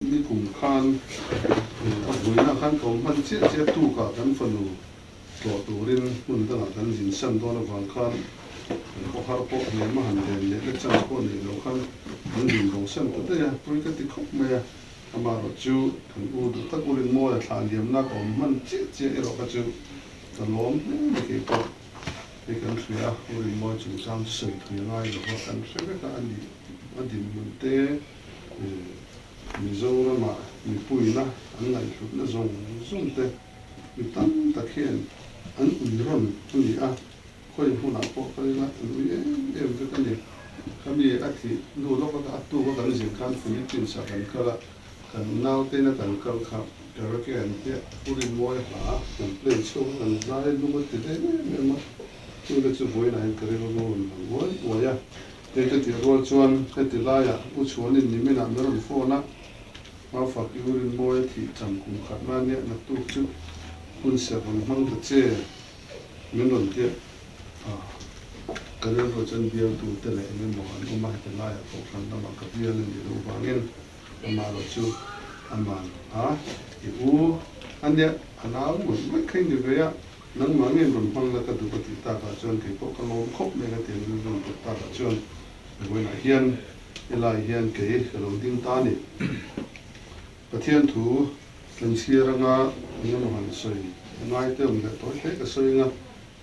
Nikum khan a vuina khan ka awm hman chiah chiah tukah kan fanu tlawh turin hmun dangah kan zin san dawn avang khan kan khawhar pawh hnem a han len leh na chance pawh neih loh khan kan zin bo san ta daih a, pawi ka ti khawp mai a. Amaherawh chu kan u duh tak u Rinmawia thlah liamna ka awm hman chiah chiah erawh kha chu ka lawm hle mai kei pawh. Hei kan hria a, u Rinmawia chungchang chu sawi thui a ngai lo va, kan hre vek a, a nih a dinhmun te Mizorama mipuina an ngaihhlutna zawng zawng te mi tam tak hian an ui rawn a ni a, khawi hmunah pawh kal ila an ui em em vek a ni. Khami a thih hnu lawka a tuka kan zin khan Philippines ah kan kal a, kan nautena kan kal kha karaoke an tia Pu Rinmawia hla kan play chhuak a kan zai lung a ti lem em em a, chute chu vawiinah hian ka rilru rawn lang uai uai a. Hei ka tih rual chuan heti laiah U Chhuanin niminah min rawn phone a, Mafak i U Rinmawia thih cham kum khat na nia naktuk chu hun serh rawn hmang ta che min rawn tia a, ka rilru chuan bialtu te leh eng emaw an awm a, heti laiah kohhran lamah ka bial a nih loh vangin amah erawh chu aman a i u a nia a nau ngawih ngawih kha i ni ve a, Nangmah nge rawn hmang la ka duh ka tih takah chuan kei pawh ka lawm khawp mai ka ti ang rilru rawn put takah chuan vawiinah hian helai hian kei ka lo ding ta a ni. Pathian thu kan chhiar anga engemaw han sawi a ngai te awm leh tawi hle ka sawi anga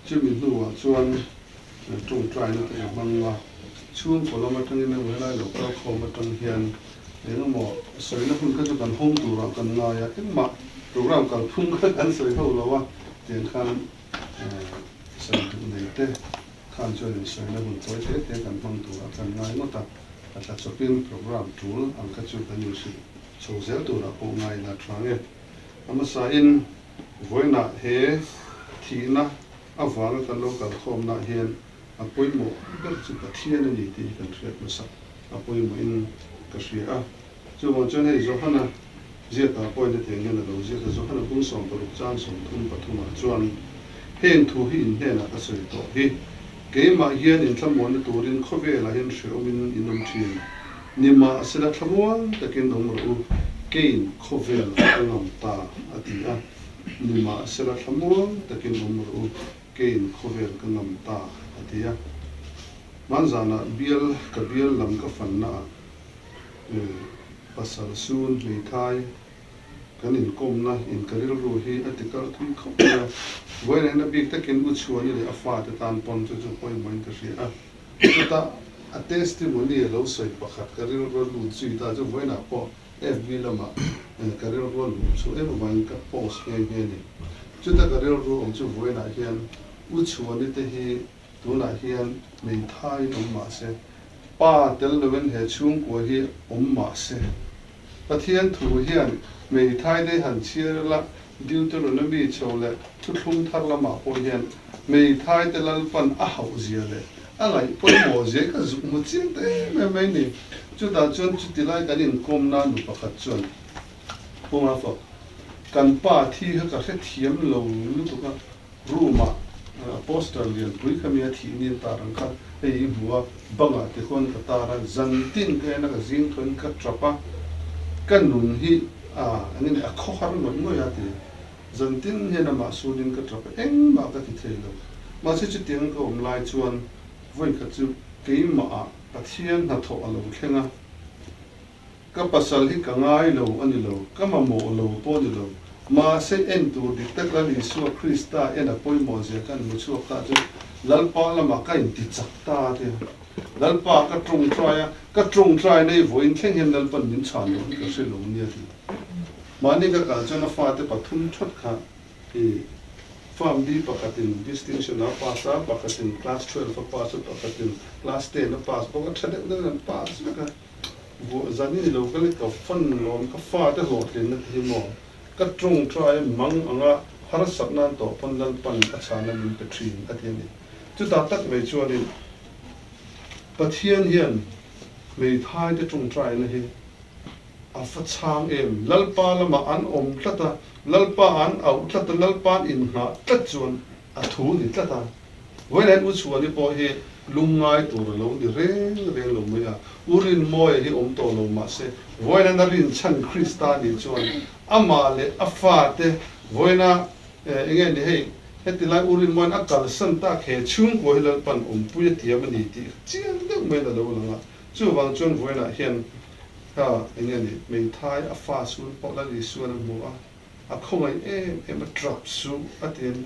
chumi hnuah chuan tawngtaina te ka hmang a, chhungkaw lam atangin emaw helai lo kal khawm atang hian engemaw sawina hun kha chu kan hawng turah kan ngai a, engmah program kalphung kha kan sawi ho lo a, tiang khan sawi duh nei te khan chuan insawina hun tawi te te kan hmang turah kan ngai ngawt a, a tla chawpin program tul ang kha chu kan inhrilh chho zel turah pawh ngai ila tha nge. A hmasain vawiinah he thihna avanga kan lo kalkhawmnah hian a pawimawh ber chu Pathian a ni tih hi kan hriat hmasak a pawimawhin ka hria a. Chuvang chuan hei Johana ziakah pawhin hetiang hian a lo ziak a, Johana bung 16 chang 33 ah chuan, Heng thu hi in hnenah ka sawi tawh hi, keimah hian in thlamuanna turin khawvelah hian hrehawmin in awm thin. Nimahsela thlamuan takin awm rawh u, keiin khawvel ka ngam ta, a ti a. Nimahsela thlamuan takin awm rawh u, Keiin khawvel ka ngam ta, a ti a. Hmanzanah bial ka bial lam ka fannaah pasal sun hmeithai kan inkawmna in ka rilru hi a ti kal thui khawp mai a. Vawiin hian a bik takin U Chhuani leh a fate tan pawn chu chu pawimawhin ka hria a. Chutah a testimony a lo sawi pakhat ka rilru a lut zui ta chu vawiinah pawh FB lamah ka rilru a luh chu em avangin ka post nghe nghe a ni. Chuta ka rilru awm chu vawiinah hian U Chhuani te hi tunah hian hmeithaiin awm mah se, pa tel loin he chhungkua hi awm mah se, Pathian thu hian hmeithai te han chhiar ila Deuteronomy chho leh thuthlung thar lamah pawh hian hmeithai te Lalpan a hauh zia leh a ngaih pawimawh zia ka zuk hmu chiang ta em em mai ni. Chutah chuan chuti lai kan inkawmna nu pakhat chuan, Pu Mafak, kan pa thi kha ka hrethiam lo lutuk a, room ah poster lianpui kha mi a thih ni an tar ang kha hei i hmu a, bangah te khuan ka tar a, zan tin ka en a, ka zing thawin ka tap a, ka nun hi a eng nge a khawhar ngawih ngawih a ti. Zan tin hian amah sunin ka tap a, engmah ka ti thei lo. Mahse chutiang ka awm lai chuan vawi khat chu keimah ah Pathian hnathawh a lo thleng a, Ka pasal hi ka ngai lo a ni lo, ka mamawh lo pawh a ni lo. Mahse en tur dik tak Lal Isua Krista en a pawimawh zia ka an hmu chhuak ta chu Lalpa lamah ka inti chak ta a ti a. Lalpa ka tawngtai a, ka tawngtai nei vawiin thleng hian Lalpan min chhan loh hi ka hre lo nia ti. Mahni ka kal chuan a fate pathum thawt kha i Form D pakhatin distinction a pass a, pakhatin class 12 a pass a, pakhatin class 10 a pass bawk a, tha deuh deuhin an pass vek a. Vuah zan i ni lo ka lek ka fan lawm ka fate hlawhtlinna te hi maw ka tawngtai mang anga harsat nan tawh pawn Lalpan a chhana min pe thin a ti a ni. Chutah tak mai chuanin Pathian hian hmeithai te tawngtaina hi a va chhang em? Lalpa lamah an awm tlat a, Lalpa an auh tlat a, Lalpa'n innghah tlat chuan a thu ni tlat a. Vawiin U Chhuani pawh hi lungngai tur a lo ni reng reng lo mai a, U Rinmawia hi awm tawh lo mah se, vawiin a rinchhan Krista nih chuan amah leh a fate vawiina enge ni hei heti lai U Rinmawia'n a kalsan tak he chhungkua hi Lalpan awmpui a tiam a ni tih chiang deuh maiin a lo lang a, chuvang chuan vawiinah hian kha enge ni hmeithai a fa sun pawh Lal Isua'n a hmu a. A khawngaih em em a trap suh a ti a ni.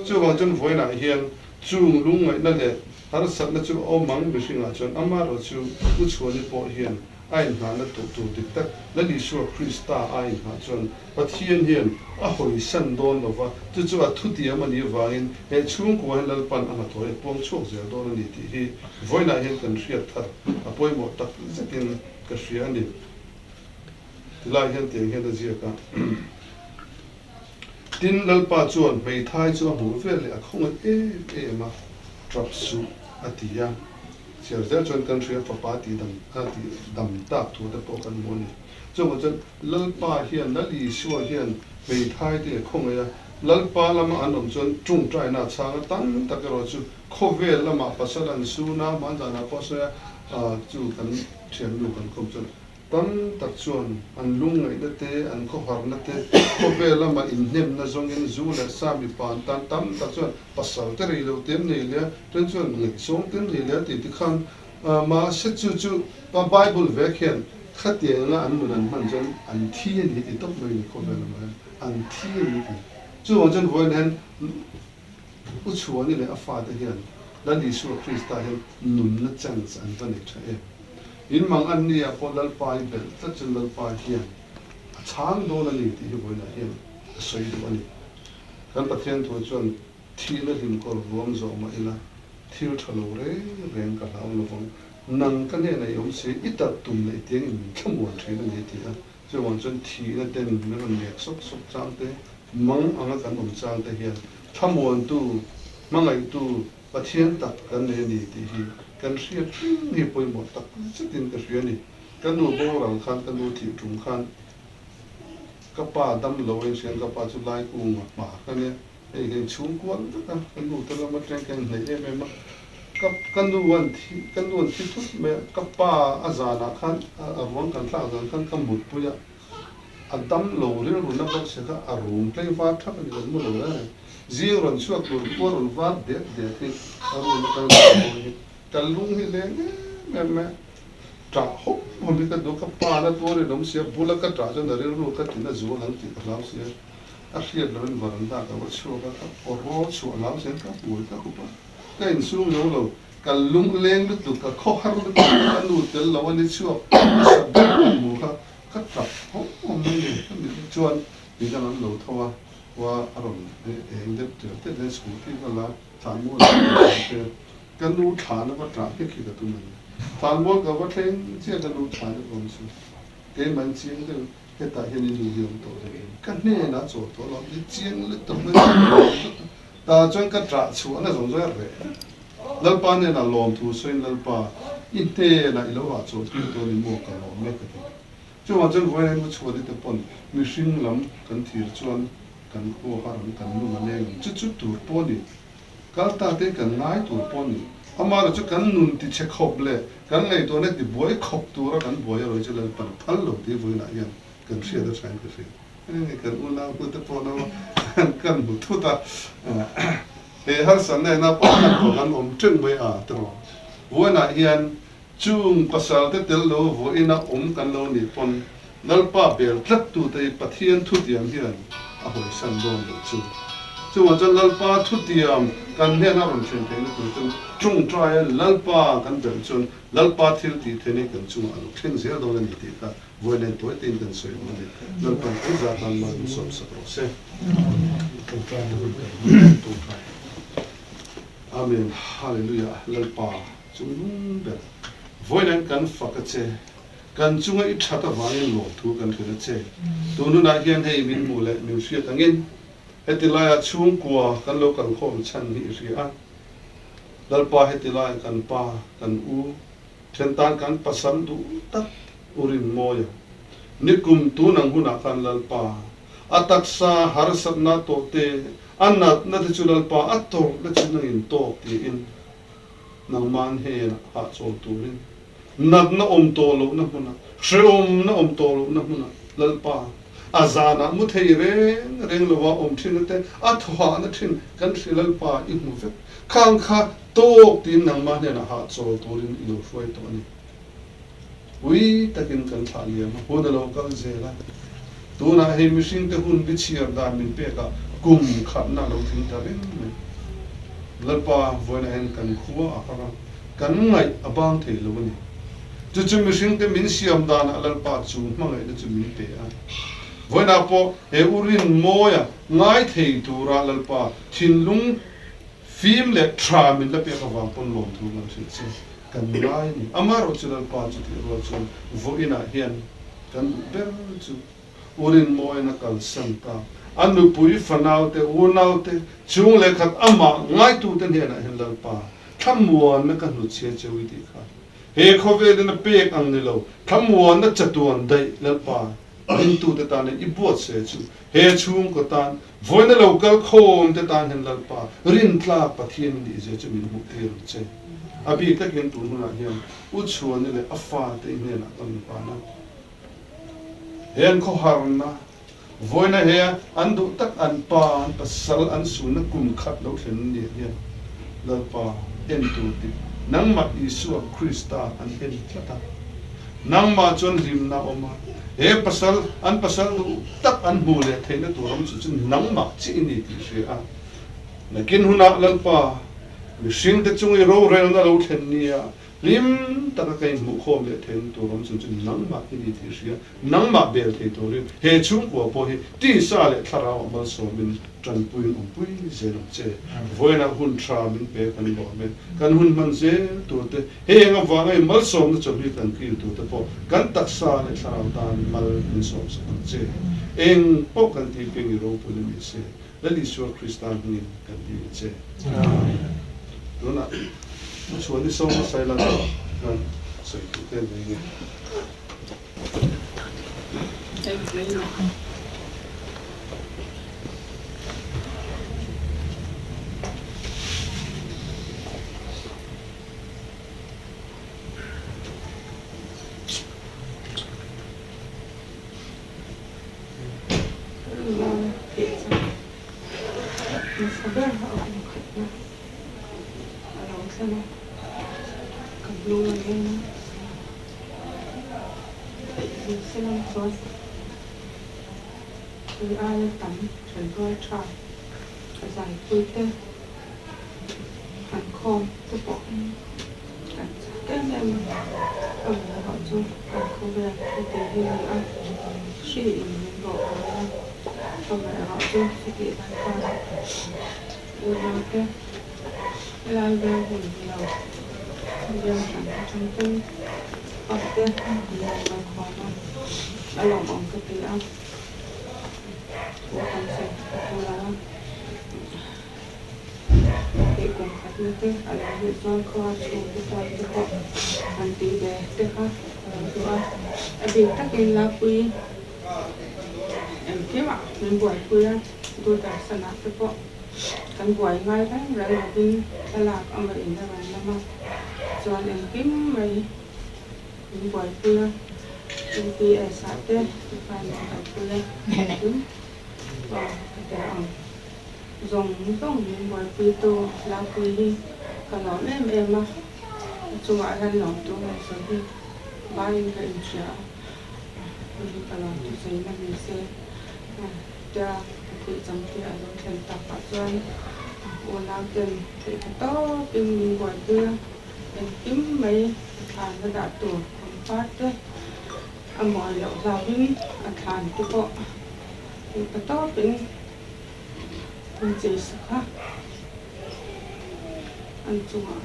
Chuvang chuan vawiinah hian chung lungngaihna leh harsatna chu a awm ang mihringah chuan amaherawh chu U Chhuani pawh hian a inngahna tuh tur dik tak Lal Isua Krista a inngah chuan Pathian hian a hawisan dawn lo va, chu chu a thutiam a nih avangin he chhungkua hian Lalpan a hnathawh hi a puang chhuak zel dawn a ni tih hi vawiinah hian kan hriat thar a pawimawh tak zetin ka hria a ni. Tilai hian tiang hian a ziak a, Tin, Lalpa chuan hmeithai chu a hmuh vel leh a khawngaih em em a, Tap suh, a ti a. Chhiar zel chuan kan hria fapa tih dam a tih dam tak thu te pawh kan hmu a ni. Chuvang chuan Lalpa hian, Lal Isua hian hmeithai te a khawngaih a, Lalpa lama an awm chuan tawngtaina a chhang a, tam tak erawh chu khawvel lamah pasal an sun a, hmanzanah pawh a sawi a, chu kan thiannu kan kawm chuan Tam tak chuan an lungngaihna te, an khawharna te, khawvel lama inhnemna zawngin zu leh sa mipa an tan tam tak chuan pasal te rei lo te an nei leh a, then chuan ngaihsawng te an nei leh a tih tikhan mahse chu chu Bible vek hian khatianga an nun an hman chuan an thi a ni ti tawp mai a ni khawvel lamah hian an thi a ni ti. Chuvang chuan vawiin hian U Chhuani leh a fate hian Lal Isua Krista hian nunna chance an va nei tha em. In mang an nia pawh Lalpa i belh tlat chuan Lalpa hian a chhang dawn a ni tih hi vawiinah hian a sawi duh a ni. Kan Pathian thu chuan thihna hlim kawr ruam zawh mah ila thil tha lo reng reng ka hlau lovang, nang ka hnenah i awm si, i tat tum leh i tiangin min thlamuan thin a ni a ti a. Chuvang chuan thihna ten min rawn nek sawk sawk chang te, mang anga kan awm chang te hian thlamuantu, hmangaihtu, Pathian tak kan nei a ni tih hi kan hriat reng hi pawimawh tak zetin ka hria a ni. Ka nu boral khan, ka nu thih tum khan ka pa dam lo a inhrian ka pa chu lai kung a hma ka nia, hei ka inchhung kual vek a, ka nu te lama teng ka inhneih em em a, ka ka nu an thi ka nu an thi thut mai a, ka pa a zanah khan a ruang kan thlak zan khan ka mutpui a, A dam lo rilru na bawk se kha a rum tlei var thap a ni kan mu lo reng reng. Zing rawn chhuak tur khua rawn var det det hi a rum atang ka hawi hi ka lung hi leng em em mai a. Ṭah hawm hawm hi ka duh a, ka pa na tuar in awm sia, bula ka ṭah chuan a rilru ka tin a zual ang tih ka hlau sia. A hriat lo in varanda ka va chhuak a, ka aw rawl chhuah hlau sia ka hmui ka hup a, ka insum zo lo. Ka lung leng lutuk, ka khawhar lutuk ka nu tel lo a ni chhuak hmasa ber ka hmu kha. Ka tap hawm hawm mai ni, ka mit hi chuan midang an lo tho a, khua a rawn eng deuh tel tel hian scooty ka la thlanmual ah ka rawn tlan phei a, ka nu thlan a va tah hlek hi ka tum a ni. Thlanmual ka va thleng chiah ka nu thlan a rawn chu keimah in chiang deuh hetah hian i nu hi a awm tawh hle em? Ka hnenah chawl tawh lo, i chiang lutuk mai tah chuan ka tah chhuahna zawng zawng a reh vek. Lalpa hnenah lawmthu sawiin Lalpa, i hnenah i lo hah chawh tir dawn i maw ka lawm e ka ti. Chuvang chuan vawiin an chhuah te pawn mihring lam kan thir chuan kan khua har ang, kan lung a leng ang. Chu chu tur pawh a ni. Kal ta te kan ngai tur pawh a ni. Amaherawh chu kan nun ti chhe khawp leh kan ngaihtuahna ti buai khawp tura kan buai erawh hi chu Lalpan phal lo tih vawiinah hian kan hriat a thain ka hria. Heng kan unau hnute pawh lo kan hmu thut a. He harsatna ina pakhat pawh kan awm teuh mai a tiraw. Vawiinah hian chung pasal te tel lo vawiina awm kan lo nih pawn Lalpa bel tlat tute hi Pathian thutiam hian a hawisan dawn lo chu. Chuvang chuan Lalpa thutiam kan hnena rawn thlen theihna tur chuan tawngtaia Lalpa kan belh chuan Lalpa thil tih theihna hi kan chungah a lo thleng zel dawn a ni tih kha Vawi nen tawi tein kan sawi awm a ni. Lalpan kan zah tan mal min sawm sak rawh se. Amen Hallelujah Lalpa chung lung ber vawi nen kan fak a che kan chunga i that avangin lawmthu kan hrilh a che tun hunah hian hei min hmuh leh min hriat angin heti laiah chhungkua kan lo kalkhawm chhan hi i hria a Lalpa heti laiah kan pa kan u Then tan kan pasal duh tak u Rinmawia, nikum tun ang hunah khan Lalpa, a taksa harsatna tawh te, A natna te chu Lalpa a tawrhna chu nangin tawk tiin nangmah hnenah hahchawl turin natna awm tawh lohna hmunah, hrehawmna awm tawh lohna hmunah Lalpa a zanah mu thei reng reng lova awm thinna te a thawhahna thin kan hria Lalpa i hmu vek. Khang kha tawk tiin nangmah hnenah hahchawl turin i lo hruai tawh a ni. Pui takin kan thlah liam a, hun a lo kal zel a. Tunah hei mihringte hun bi chhiar dan min pekah kum khatna a lo tling ta reng mai. Lalpa vawiinah hian kan khua a har a, kan ngaih a bang thei lo a ni. Chu chu mihringte min siam danah Lalpa chu hmangaihna chu min pe a. Vawiinah pawh he u rinmawia ngai thei tura Lalpa thinlung fim leh tha min la pek avang pawn lawmthu kan hrilh che. Kan ngai a ni. Amaherawh chu Lalpa chutih rual chuan vawiinah hian kan duh ber chu Urinmawiin a kalsan ta. A nupui fanaute, unaute, chung leh khat amah ngaitute hnenah hian Lalpa, thlamuanna ka hnutchhia cheu i tih kha. He khawvelin a pek ang ni lo, thlamuanna chatuan daih Lalpa ringtute tana i buatsaih chu he chhungkaw tan Vawiina lo kal khawm te tan hian Lalpa rintlak Pathian i nihzia chu min hmuh tir ang che. A bik takin tun hunah hian U Chhuani leh a fate i hnenah ka rawn pan a. He an khawharna, vawiina he an duh tak an pa, an pasal an sunna kum khat lo thlen niah hian Lalpa en tur dik nangmah Isua Krista an en tlat a. Nangmah chuan hlimna a awm a, he pasal, an pasal duh tak an hmuh leh theihna tur awm chu chu nangmah chiah i ni tih hria a. Nakin hunah Lalpa, mihringte chung i rorelna lo thlen nia, hlim taka ka inhmuhkhawm leh theihna tur awm chu chu nangmah i ni tih hria, nangmah bel thei turin he chhungkua pawh hi tisa leh thlarauah malsawmin tanpuiin awmpui zel ang che. Vawiinah hun tha min pe kan lawm e, kan hun hman zel turte Heng avanga i malsawmna chawlh hi kan kil turte pawh kan taksa leh thlarau tan mal min sawmsak ang che. Eng pawh kan tih piang i ropui a ni se, Lal Isua Krista hmingin kan dil che. Amen. Tunah Chhuan i sawm hmasa ila chuan sawi tur te an nei nge. An khawm te pawh kan chak em em a, ka mi erawh chu kan khawvel heti hi a ni a, hri in min rawh buai a, ka mi erawh chu chutih lai khan unau te helai veng hun ni lo veng hran atang ten pa te an lo kal khawm a, a lawmawm ka ti a, thu tam sawi ka thu lo a. Tih kum khatna te a lo nih chuan khua chhungte tan te pawh an tih ve te kha a lo duh a. A bik takin Lapui engkimah min buaipui a, Doordarshan-ah te pawh kan buai ngai reng reng lovin thlalak a mah in a rawn lam a, chuan engkim mai min buaipui a, UPS-ah te khan min kalpui a, engkim aw ka tel ang. Zawng zawng min buaipuitu Lapui hi ka lawm em em a, a chungah hian lawmtu ngaihsawi hi vaiin ka inhria a, hei hi ka lawmtu sawiin a ni se. Tia ka thih chang te a lo thlen takah chuan unau ten theih tha tawpin min buaipui a, engkim mai a thlan a dah tur pangpar te a mawi loh hlauhin a thlan te pawh theih tha tawpin An chei sak a, an chungah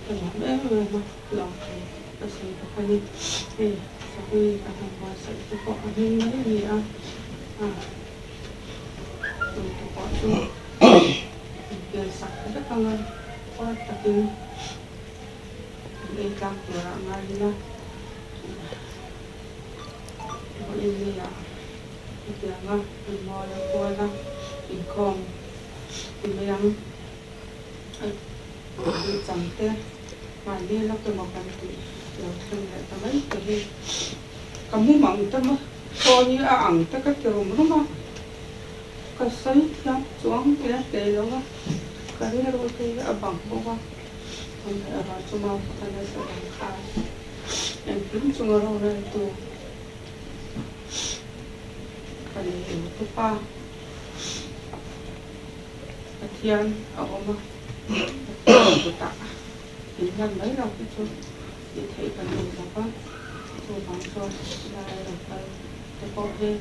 ka nuam em em a, lawngtlai ka sawi bawk a ni. Hei sawi ka han buatsaih te pawh a hming mai a ni a, tun te pawh chu an pian sak vek ang a, puar takin an ei tlak turah ngai ila, vawiin ni ah. Hetianga an mawi a kual a. Inkhawm ti mai ang. Tih chang te mahni lawk emaw kan tih lo thleng leh ta mai te hi ka mumang te maw sawn hi a ang te ka ti rum rum a, ka sawi thiam chuang hle hle lo a, ka rilru te hi a bang bawk a, amaherawhchu chu mau ka nasa dang khan engkim chunga roreltu ka nei lo tawp a. Pathian a awm a, Pathian kutah inhlan mai lo te chu tih theih kan nei lo va, chuvang chuan lai lo kal te pawh hi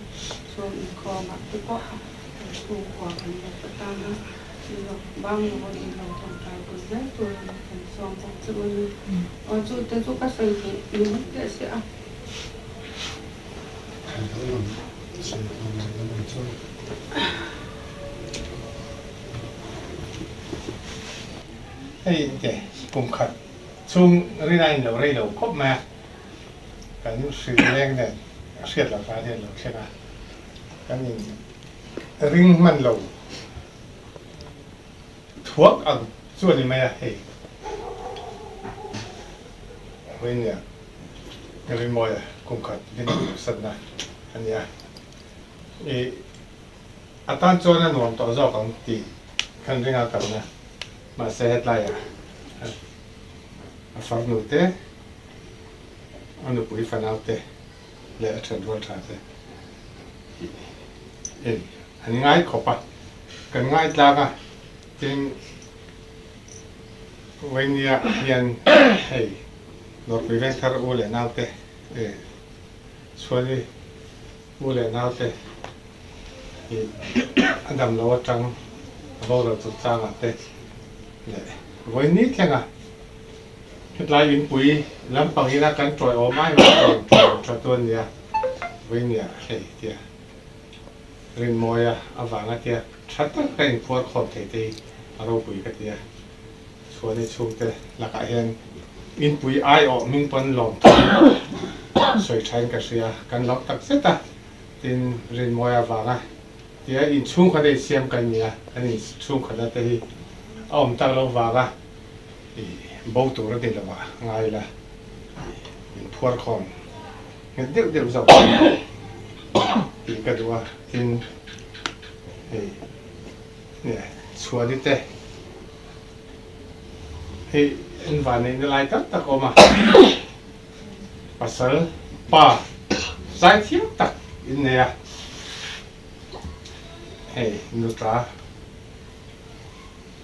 chhung inkhawmah te pawh kan chhungkua kan lo ta tan a, in lo bang lo in lo tawngtai pui zel turin kan sawm bawk che u ni. Aw chu te chu ka sawi theih ni mai teh se a. Hei te kum khat chhung rin a in lo rei lo khawp mai a, kan hrilh leng nen a hriat loh tan hian lo thleng a, kan in ring hman lo thuak ang chu a ni mai a hei. Vawinia Rinmawia kum khat din satna a ni a, i a tan chuan a nuam tawh zawk ang tih khan ring a kalna, mahse hetlaiah a farnu te, a nupui fanau te leh a ṭhenrual ṭha te in an ngai khawp a, kan ngai tlang a, tin Vawinia hian hei Dawrpui Vengthar u leh naute eh Chhuani u leh naute hi a dam lo atang a boral chungchangah te leh Vawini thlenga hetlai inpui lampang ina kan tawiawm ai mai tawn tawn tha tu ania Vawinia hei tia Rinmawia avanga tia tha tak ka inphuar khawm thei te hi a ropui ka ti a, Chhuani chhungte lakah hian inpui aiawh hming pawn lawm thu sawi thain ka hria, kan lawm tak zet a, tin Rinmawia avanga tia inchhungkhat a insiam kan ni a, kan inchhungkhatna te hi a awm tak loh vanga i bo tur a ni lo ah ngai ila inphuar khawm nghet deuh deuh zawk tih ka duh a, tin hei. Nge chhuani te hei an vanneihna lai tak tak a awm a, pasal pa zaithiam tak in nei a, hei nuta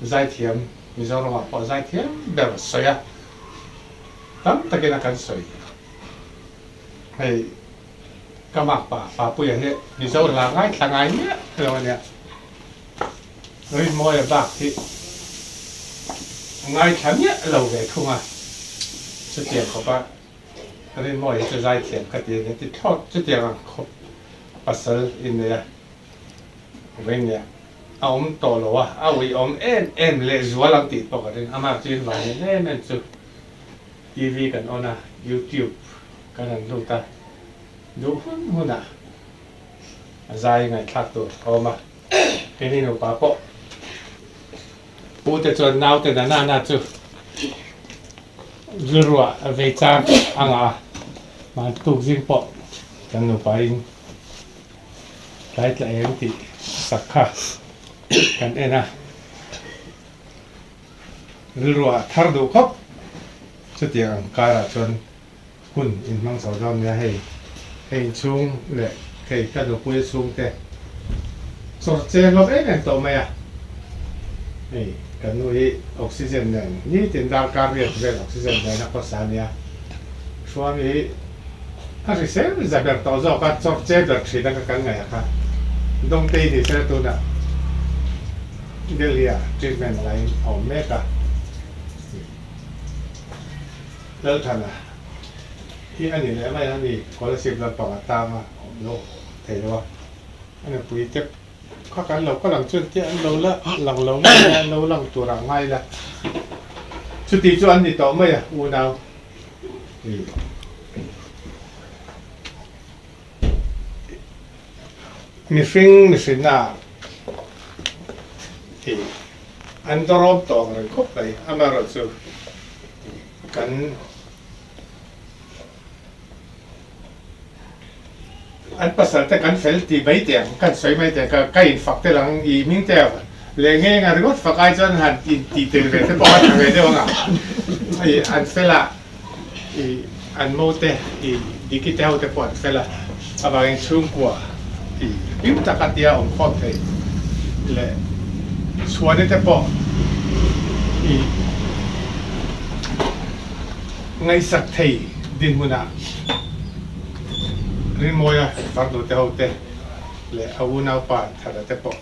zaithiam Mizoram ah pawh zaithiam ber sawi a, tam takin a kan sawi hei. Ka mak pa, Papuia hi Mizo hla ngaithla ngai miah lo a nia. Rinmawia bak hi a ngaithla miah lo ve thung a. Chutiang khawpa Rinmawia hi chu zaithiam ka ti a nia ti thlawt. Chutiang ang khawp pasal in nei a, Rinnia a awm tawh lo a, a uiawm em em lehzual ang tih pawh ka ring. Amah chu in vang em em chu TV kan on a, YouTube kan han lut a, duh hun hunah a zai ngaihthlak tur a awm a, keini nupa pawh pute chuan naute na na na chu rilruah a vei chang a ngah a, mahni tuk zing pawh kan nupa in tlai tla eng tih sak kha kan en a. Rilruah thar duh khawp. Chutiang ang karah chuan hun inhmang chho dawn nia hei. Hei inchhung leh hei ka nupui chhungte chawr che hlawm em em tawh mai a. Hei kan nu hi oxygen nen nitin darkar riat vel oxygen nen a khawsa a nia. Hruami hi a hrisel za ber tawh zawk a, chawr che ber thin a ka kal ngaih a kha. Dawngtei ni sela tunah. Delhi-ah treatment lain a awm mek a. Lalthana hi a ni leh mai a ni, scholarship lampang a tang a awm lo thei lo a, a nupui te kha kan lo kal ang chuan tia an lo la lang lo mai a, an lo lang tur ah ngai la, chuti chu an ni tawh mai a unau i. Mihring mihrinna. I an dawrawm tawh ang reng khawp mai. Amaherawhchu kan an pasal te kan fel ti mai teh ang, kan sawi mai teh ang, ka ka infak tel ang i hming te leh nge nga ringawt fak ai chuan han intih tel ve te pawh a tha ve deuh ang a. I an fel a, i an mo te i Diki te ho te pawh an fel a, avangin chhungkua i hlim tak a tia awm khawm thei leh chhuani te pawh i ngaihsak thei dinhmunah Rinmawia farnu te ho te leh a unaupa Thara te pawh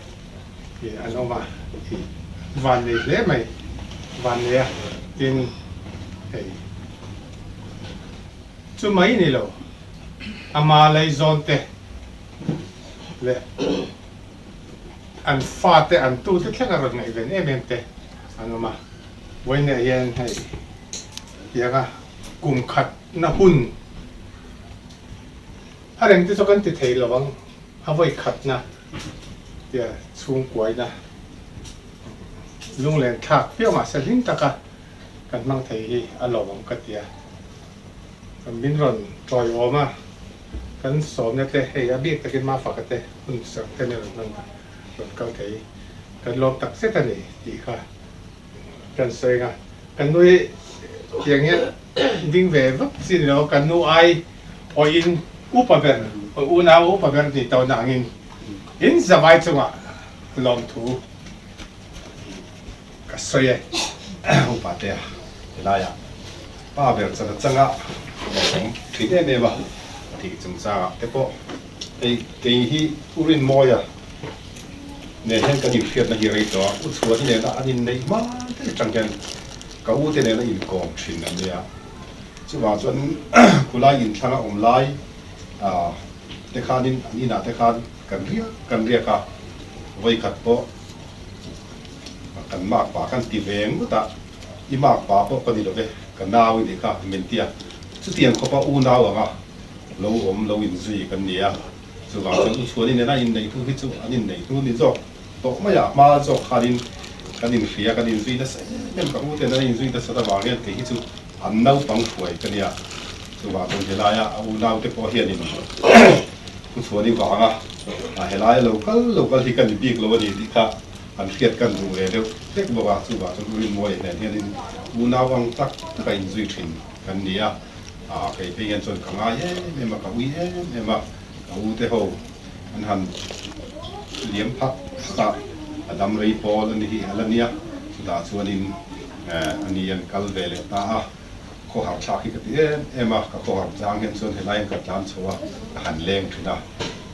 i an awm a, i vannei hle mai, vannei a tin hei chu mai ni lo, ama laizawn te leh an fate an tute thleng a rawn ngaihven em em te an awm a, vawiinah hian hei tianga kum khat na hun a reng te chu kan ti thei lo ang a vawi khatna tia chhungkuaina lunglen thlak viau mahse hlim taka kan hmang thei hi a lawmawm ka ti a, min rawn tawiawm a kan sawmna te hei a bik takin Mafaka te hun serh te min rawn hman rawn kal thei kan lawm tak zet a ni tih kha Kan sawi anga kan nu hi tiang hian ding ve vak chi ni lo, kan nu ai pawhin upa ber, unau upa ber ni tawh nangin in zavai chungah lawmthu ka sawi e. Upa te helaiah pa ber chana changa lawmawm thin em em a tih chungchangah te pawh hei kei hi U Rinmawia Nen hian kan inhriatna hi rei tawh a, U Chhuani nena an inneih hma te atang hian ka u te nena inkawm thin an nia. Chuvang chuan khulai inthlanga awm lai te khanin an inah te khan kan riak kan riak a, vawikhat pawh kan mak pa kan ti ve ngawt a, i mak pa pawh ka ni lo ve, ka nau i nih kha min ti a, chutiang khawpa unau anga lo awm lo inzui kan ni a. Chuvang chuan U Chhuani nena inneih hnu hi chu an inneih hnu ni zawk tawh mai a, hma zawk khanin kan inhria, kan inzui nasa em em, ka u ten an inzui nasat avang hian kei hi chu an naupang hruai ka nia. Chuvang chuan helaia a unaute pawh hianin U Chhuani vanga helaia lo kal lo kal hi ka ni bik lo a ni tih kha an hriat kan duh ve deuh hlek bawk a, chuvang chuan U Rinmuaia nen hianin unau ang tak taka inzui thin kan ni a. Ah kei phei hian chuan ka ngai em em a, ka ui em em a, ka u te ho an han liam phak phak a, a dam rei pawl a ni hi a la nia, chutah chuanin eh a ni an kal ve leh ta a, khawhar thlak hi ka ti em em a, ka khawhar chang hian chuan helai hian ka tlan chho a, ka han leng thin a,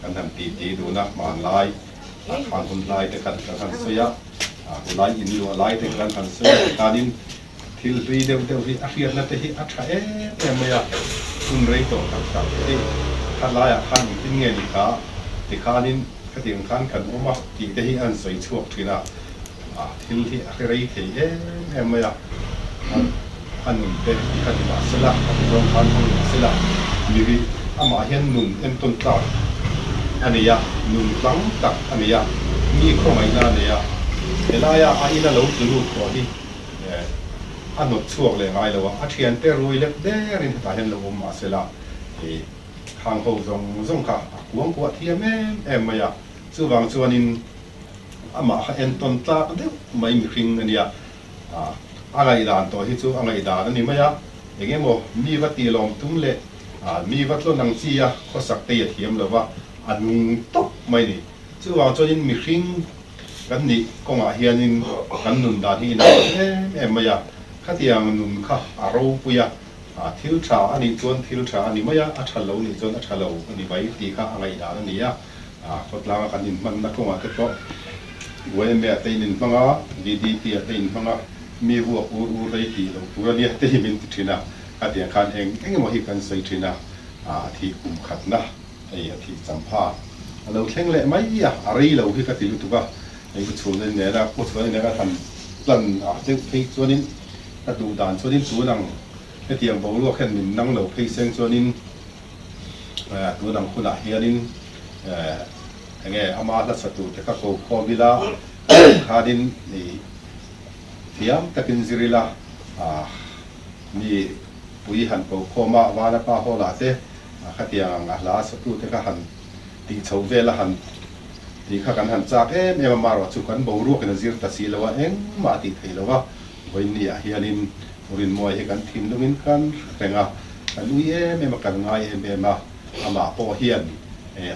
kan han ti ti dun a, hmanlai ah khan hun lai te khan kan han sawi a, ah hulai in luah lai te khan han sawi a, tikhanin Thil hlui deuh deuh hi a hriatna te hi a tha em em mai a, hun rei tawh tak tak hei kha laiah khan engtin nge ni kha tikhanin khatiang khan kan awm a tih te hi a han sawi chhuak thin a, thil hi a hre rei thei em em mai a, a nun te ti kha ni mah sela, a ti zawng khan hmang mah sela, miri amah hian nun entawn tlak a nei a, nun tlang tak a nei a, mi khawngaihna a nei a, helaia a ina lo tlu lut tawh hi A hnawt chhuak leh ngai lo a, a thiante rui lek derin hetah hian lo awm mah sela, ih khang ho zawng zawng kha a kuang kuah thiam em em mai a, chuvang chuanin amah kha entawn tlak deuh mai mihring a nia, a ngaihdan tawh hi chu a ngaihdan a ni mai a, eng emaw mi va tilawm tum leh mi va tlawn ang chi a khawsak te hi a thiam lo va, a nung tawp mai a ni. Chuvang chuanin mihring kan nih kawngah hianin kan nun dan hi inang em em mai a, khatiang nun kha a ropui a, thil tha a nih chuan thil tha a ni mai a, a tha lo nih chuan a tha lo a ni mai tih kha a ngaihdan a ni a. Khawtlanga kan inhmanna kawngah te pawh YMA ah te in inhmang a, VDP ah te inhmang a, mi vuak ur ur rei tih loh tur a nia te hi min ti thin a, khatiang khan eng eng emaw hi kan sawi thin a, a thih kum khatna. Hei a thih champha a lo thleng leh mai a, a rei lo hi ka ti lutuk a, hei u chhun in nen a, u chhun in nen a han plan ah deuh phei chuanin ka duh dan chuanin tun ang hetiang boruak hian min nang lo phei seng chuanin eh tun ang hunah hianin eh enge ama hla sa tur te kha ko khawm ila. Khanin i thiam takin zir ila, mi pui han ko khawm a, Vanapa Hall ah te khatiang ang a hla satute kha han tih chhoh vel a han tih kha kan han chak em em a, marawh chu kan boruakin a zir ta si lo a, engmah a tih theih lo a, vawiin ah hianin Rinmuai hi kan thinlungin kan hreng a, kan ui em em a, kan ngai em em a, amah pawh hian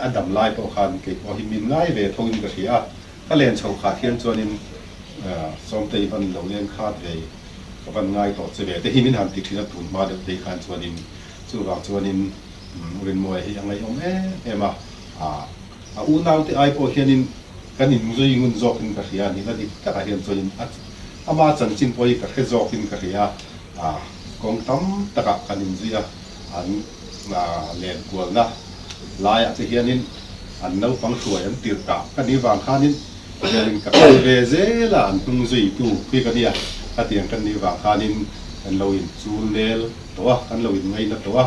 a dam lai pawh khan kei pawh hi min ngai ve tho in ka hria a, ka len chhoh khat hian chuanin Sawmtei van lo leng khat ve ka van ngai tawh che ve te hi min han ti thin a tun hma deuh te khan chuanin chuvang chuanin Rinmuai hi a ngaihawm em em a, a unaute ai pawh hianin kan inzui ngun zawkin ka hria a nihna dik takah hian chuanin a ama chanchin pawh hi ka hre zawkin ka hria a, kawng tam takah kan inzui a, an len kualna laiah te hianin an naupang hruai an tirh kah ka nih vang khanin velin ka kal ve zel a, an hnung zuitu khi ka nia, khatiang kan nih vang khanin kan lo inchul nel tawh a, kan lo inngaina tawh a,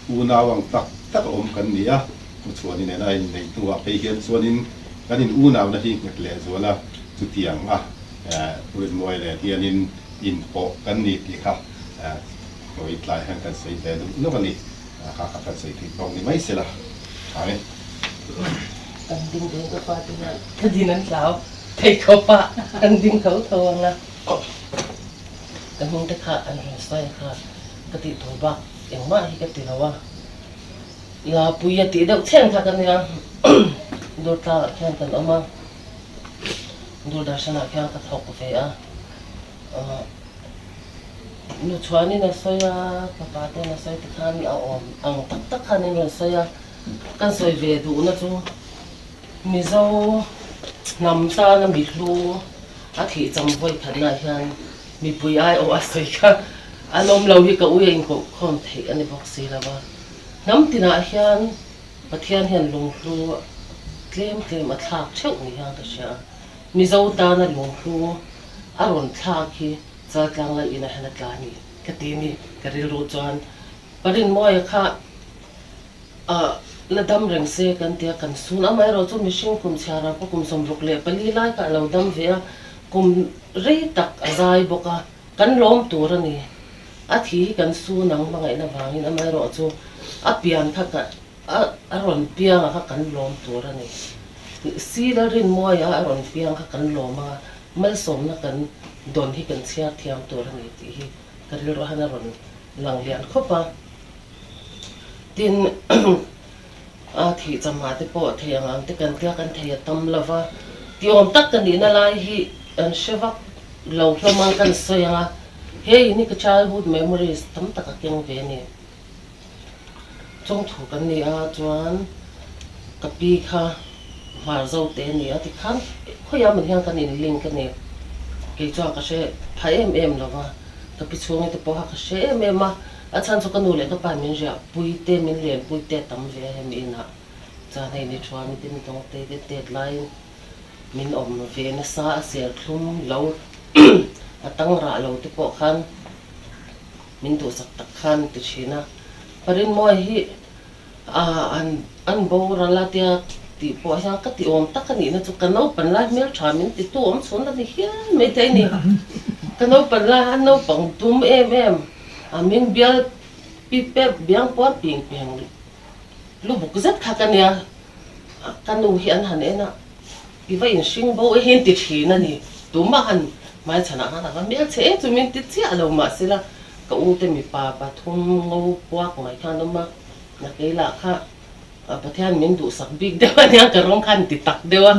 unau ang tak tak a awm kan ni a, Pu Chhuani nena a inneih hnuah phei hian chuanin kan in unauna hi nghet leh zual a, chutiang a Rinmuai nen hianin inpawh kan ni tih kha hawi tlai hian kan sawi ve duh nawk a ni. Kha kha kan sawi theih bawk ni mai se la tha nge. Kan ding ding ka pa te hian ka din an hlau thei khawp a, an ding tho tho ang a, ka hnung te kha an rawn sawi kha ka tih tur bak engmah hi ka ti lo a. La pui a tih deuh chhen kha ka nia, Durtlangah khian kan awm a, Doordarshan-ah khian ka thawk ve a, Nu Chhuanin a sawi a, ka pa ten a sawi tikhan a awm ang tak tak khan in rawn sawi a, kan sawi ve duhna chu Mizo hnam tana mi hlu a thih cham vawi khatnaah hian mipui aiawh a sawi kha an awm lo hi ka ui a inkohkhawm theih a ni bawk si lo va. Hnam tinah hian Pathian hian lunghlu tlem tlem a thlak theuh ni hian ka hria a, Mizo tana lunghlu a rawn thlak hi Chaltlang Lal inah hian a tla a ni ka ti ni ka rilru chuan Parinmawia kha la dam reng se kan ti a, kan sun amaherawh chu mihring kum chhiarah pawh kum 64 lai kha a lo dam ve a, kum rei tak a zai bawk a. Kan lawm tur a ni. A thi hi kan su nang hmangaihna vangin amaherawh chu a pian kha ka a a rawn piang a kha kan lawm tur a ni. Sila Rinmawia a rawn piang kha kan lawm a, malsawmna kan dawn hi kan chhiar thiam tur a ni tih hi ka rilru han a rawn lang lian khawp a. Tin, a thih chamah te pawh thei ang ang te kan tia kan thei a tam lo va, ti awm tak ka nihna lai hi an hre vak lo hlawm a kan sawi ang a, he in hi ka childhood memories tam tak a keng ve a ni. Chawngthu kan ni a chuan ka pi kha hmar zo te a ni a tikhan khawiah man hian kan in link a ni, kei chuan ka hre pha em em lo va, ka pi chhungi te pawh kha ka hre em em a, a chhan chu ka nu leh ka pa min riah pui te min len pui te a tam ve a hemi inah chuan hei ni thuami te ni tawng te te tet laiin Min awm ve nasa a serthlum lo a tang rah lo te pawh khan min duhsak tak khan ti thin a. Parinmawi hi an an boral a tia tih pawh hian ka ti awm tak a nihna chu ka naupan lai hmeltha min ti tu awm chhun a ni hial mai thei a ni. Ka naupan lai a naupang dum em em a min bial pip pep biang puar ping peng lubuk zet kha ka nia. Ka nu hi an han en a, i va inhring bo e hi an ti thin a ni. Tumah han hmaichhanah khan a va hmel che e chu min ti chiah lo mahsela ka u te mipa pathum ngo puak mai khan awm a, na kei lah kha Pathian min duhsak bik deuh a nia ka rawng khan ti tak deuh a,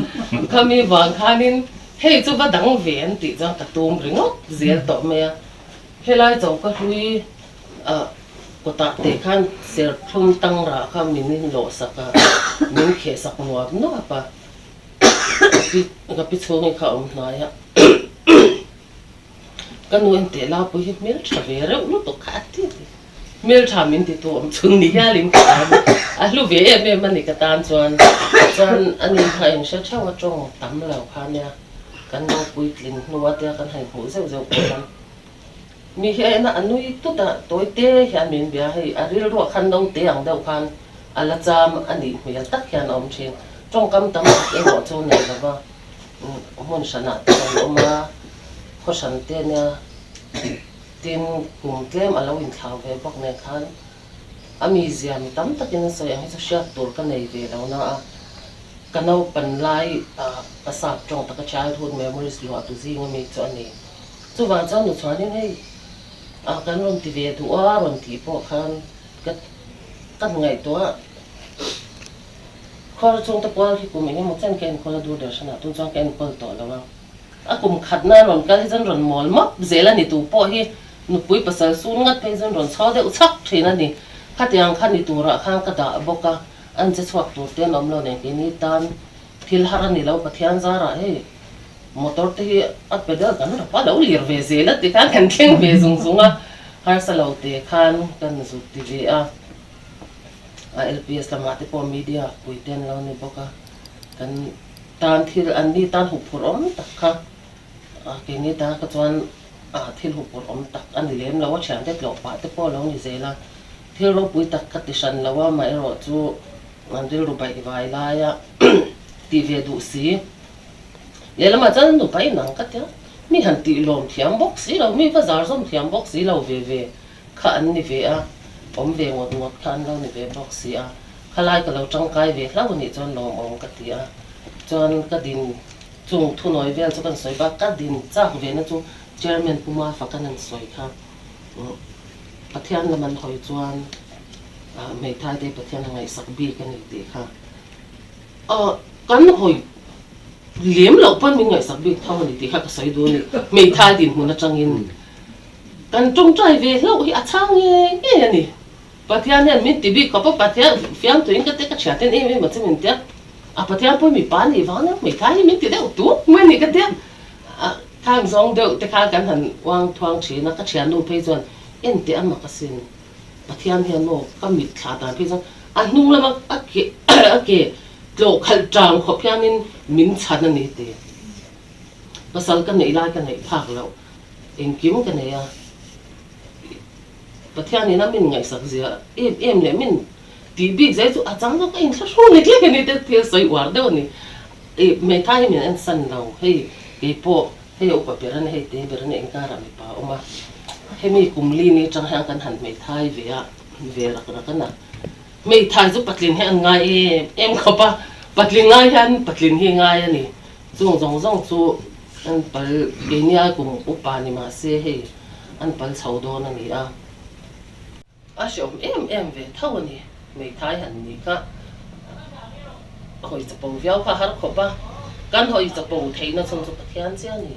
khami vang khanin hei chu va dang ve an tih chuan ka tum ringawt zel tawh mai a, helai choka hlui ah Kawtah teh khan serthlum tang rah kha min lawh sak a, min kheh sak nuap nuap a, ka pi ka pi chhungi kha a awm hnai a, ka nu en teh la pui hi hmel tha ve reuh lutuk kha a ti a ti, hmel tha min ti tu awm chhun ni hialin ka tan a hlu ve em em a ni ka tan chuan, chuan a ni kha in hre theuh a tawng tam lo kha nia, kan lo puitlin hnu a tia kan han hmuh zeuh zeuh pawh khan. Mi hi a en a, a nui tut a, tawi te hian min bia hei, a rilruah khan naute ang deuh khan a la cham a nih hmel tak hian a awm thin. Tawngkam tam tak erawh chu nei lo va. Hmun hranah te kan awm a, khaw hran te nia tin kum tlem a lo inthlau ve bawk nen khan a mizia mi tam takin an sawi ang hi chu hriat tur ka nei ve lo na a, ka naupan lai a sap tawng taka childhood memories luahtu zinga mi chu a ni. Chuvang chuan nu chuanin hei kan rawn ti ve duh a rawn tih pawh khan ka ka ngaihtuah a. Khuar chungte pual hi kum engemaw chen ka enkawl a dur der hranah tun chuan ka enkawl tawh lo a. A kum khatna rawn kal hi chuan rawn mawl mawp zel a ni tu pawh hi nupui pasal sun ngat phei chuan rawn chho deuh chhak thin a ni. Khatiang kha ni turah khan ka dah bawk a, an che chhuak tur te an awm lo nen keini tan thil har a ni lo Pathian zarah hei motor te hi a pedal kan rap a lo lir ve zel a tikhan kan thleng ve zung zung a, harsa lo te khan kan zut ti ve a. A LPS lamah te pawh media pui te an lo ni bawk a, kan tan thil an ni tan huphurh awm tak kha keini tan kha chuan thil huphurh awm tak a ni lem lo a, thiante tlawh pah te pawh a lo ni zel a, thil ropui tak ka ti hran lo a, amaherawhchu an rilru baih vai laia tih ve duh si. Lehlamah chuan nupa inang ka tia, mi han tih lawm thiam bawk si lo, mi va zar zawm thiam bawk si lo ve ve. Kha an ni ve a, awm ve ngawt ngawt kha an lo ni ve bawk si a, khalai ka lo tangkai ve hlauh anih chuan lawmawm ka ti a, chuan ka din chung thunawi vel chu kan sawi bak, ka din chak ve na chu Chairman Pu Mafaka'n an sawi kha, Pathian lam an hawi chuan hmeithai te Pathian a ngaihsak bik a ni tih kha kan hawi lem loh pawn min ngaihsak bik tho a ni tih kha ka sawi duh a ni, hmeithai dinhmun atangin. Kan tawngtai ve hlauh hi a chhang ngei ngei a ni. Pathian hian min ti bik khawp a, Pathian fiamtuin ka te ka thian ten em em a che min tia, a Pathian pawh mi pa nih vang nia hmeithai hi min ti deuh tuk mai a ni ka tia. Khang zawng deuh te khan kan han uang thuang thin a, ka thiannu phei chuan en teh a mak asin, Pathian hian maw ka mit thlah dan phei chuan a hnung lama a ke a ke tlawh khalh tang khawp hianin min chhan a ni ti. Pasal ka neih lai ka neih phak loh. Engkim ka nei a, Pathianin a min ngaihsak zia em em leh min tih bik zai chu a chang zawk a inthlahrung lek lek a ni te thil sawi uar deuh a ni. Ih hmeithai hi min en san lo, hei keipawh hei a upa ber a ni, hei te ber a ni engkarah mipa a awm a, hemi kum li ni atang hian kan han hmeithai ve a, ve rak rak a na. Hmeithai chu patlin hi an ngai em em khawp a, patlin ngai hian patlin hi ngai a ni. Chung zawng zawng chu an pal keini kum upa ni mah se hei an pal chho dawn a ni a. A hreawm em em ve tho a ni, hmeithai han ni kha a hawi chapo viau kha a har khawp a, kan hawi chapo theihna chhung chu Pathian chiah a ni.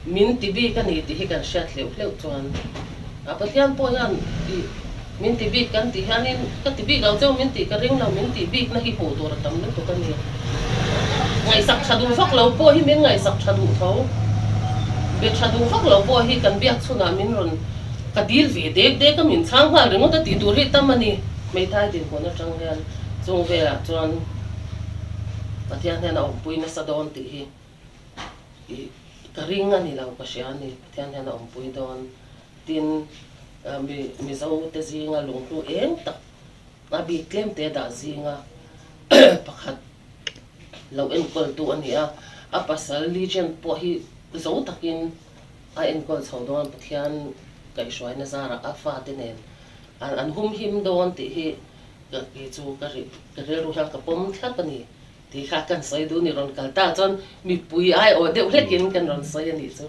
Min ti bik a ni tih hi kan hriat hleuh hleuh chuan a Pathian pawh hian ih min ti bik kan tih hianin ka ti bik lo cheu min tih ka ring lo min tih bikna hi hmuh tur a tam lutuk a ni. Ngaihsak tha duh vak lo pawh hi min ngaihsak tha duh tho. Be tha duh vak lo pawh hi kan biak chhunah min rawn ka dil ve dek dek a min chhang nghal ringawt a tih tur hi tam a ni. Hmeithai dinhmun atang hian chung velah chuan Pathian hian a awmpui nasa dawn tih hi. Ih, ka ring a ni lo, ka hria a ni, Pathian hian a awmpui dawn. Tin, mi Mizo te zinga lunghlu eng tak a bik tlem te dah zinga pakhat lo enkawltu a ni a, a pasal Legend pawh hi zo takin a enkawl chho dawn, Pathian kaihhruaina zarah a fate nen an humhim dawn tih hi kei chu ka rilru hian ka pawm thlap a ni. Tih kha kan sawi duh ni rawn kal ta chuan mipui aiawh deuh hlekin kan rawn sawi a nih chu.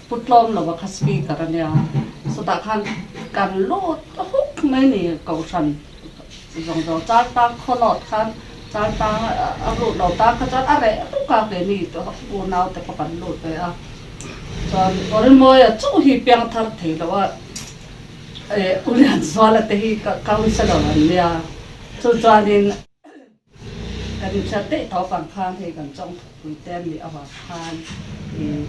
Pu tlawm lova kha speaker a nia, chutah khan kan lut huk mai ni kohhran zawng zawng Chaltang khawlawt khan Chaltang a lut lo tan kha chuan a reh ruk a keini unau te pawh kan lut ve a, chuan Awrimawia chu hi piangthar thei lo a U Lianzuala te hi councillor an nia. Chu chuanin kan inhriat daih tawh avang khan hei kan chawng thupui te an nih avang khan ih